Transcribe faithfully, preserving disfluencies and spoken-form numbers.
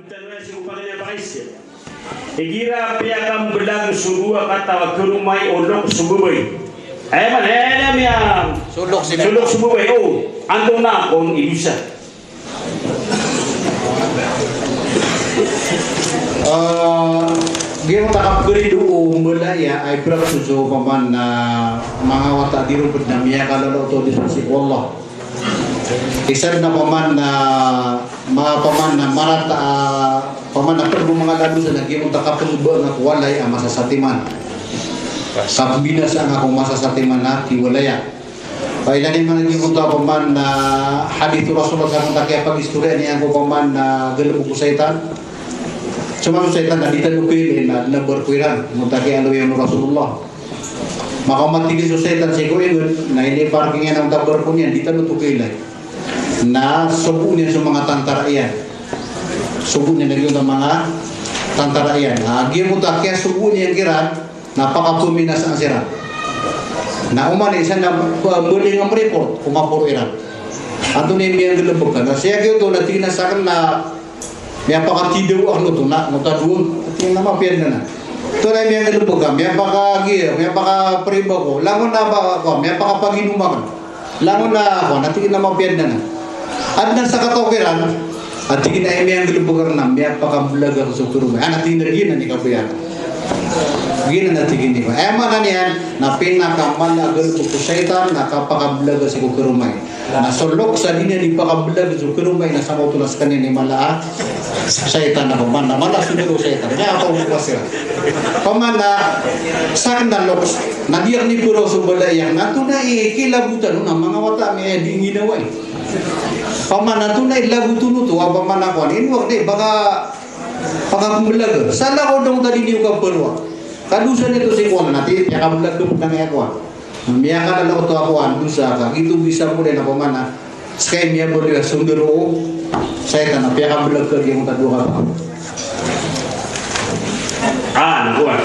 Tano na si Upangina Pakais. Igira piyakambelag so dowa kataw a karomay o lok so babay. Aya man, aya na miya so lok si so lok so babay. O, antonaa kon i dosa? Ah, giyoto a kaperido o mbala aya a iperak so paman na manga wata a di ron ped na miyakalalaw oto di sii ko Allah. Isa den a paman na ma-, paman na marata a, paman na ped bo manga labi sa na giyoto a kapengeba nga ko walay a masasatiman. Kapembinasa nga ko masasatiman a kiwalaya. Pailan iman a giyoto a paman na hadith o Rasulullah sa mota kiyapagistoriya niyan ko paman na galebek o saitan. Soma so saitan na di tano kailay na, na bar ko iran. Mota kiyaaloy iyan o Rasulullah. Makaoma tig iyan so saitan sii ko inged, na iniparking iyan a mota bar ko niyan, di tano oto kailay. Na sogoon iyan so manga tantara iyan. Sogoon iyan a giyoto a manga tantara iyan. Na giyoto a kiyasogoon iyan kiran, na pakapeminasaan siran. Na oman i isa na, ah, bali nga mereport ko maporo iran. Antonaa i miyanggalebek ka? Na sii giyoto na tig iyan a saken na miyapakatidaw ako oto na, mota dowa, tig iyan a mapiya den anan. Antonaa i miyanggalebek ka? Miyapakagiya, miyapakapriba ako. Langon a ba, ako, miyapakapaginom aken. Langon a, ako, na tig iyan a mapiya den anan. Aden a sakataw kiran, a tig iyan a aya miyanggalebek aken na miyapakabelag ako sii ko karomay. Aden a tig iyan a giyanan i kabaya aken. Giyanan a tig iyan i ba. Aya maana niyan, na pinakamala a galebek o saitan, na kapakabelag sii ko karomay. Na so lok sa di niyan di pakabelag so karomay na samanoto na sekaniyan i mala a saitan a paman na mala so nero saitan. Aya paman na saken na lok na di aken ipero so bala iyan na antonaa i kilagotan on a manga wata a miya di nginawai. Paman na antonaa i lagotan oto a paman a kowan. Ino aken di paka, pakabelag. Sa lako dong tadi niyo kaperoa. Kadosa niyo oto sii kowan na tig iyan a kabelag ko pedang iya kowan. Miyakalalaw oto a kowan, dosa ka, giyoto bisa modi na paman na, sekaniyan miyabaloy a so nero o saitan na piyakabelag ka giyoto a dowa kataw. Ah, kowan.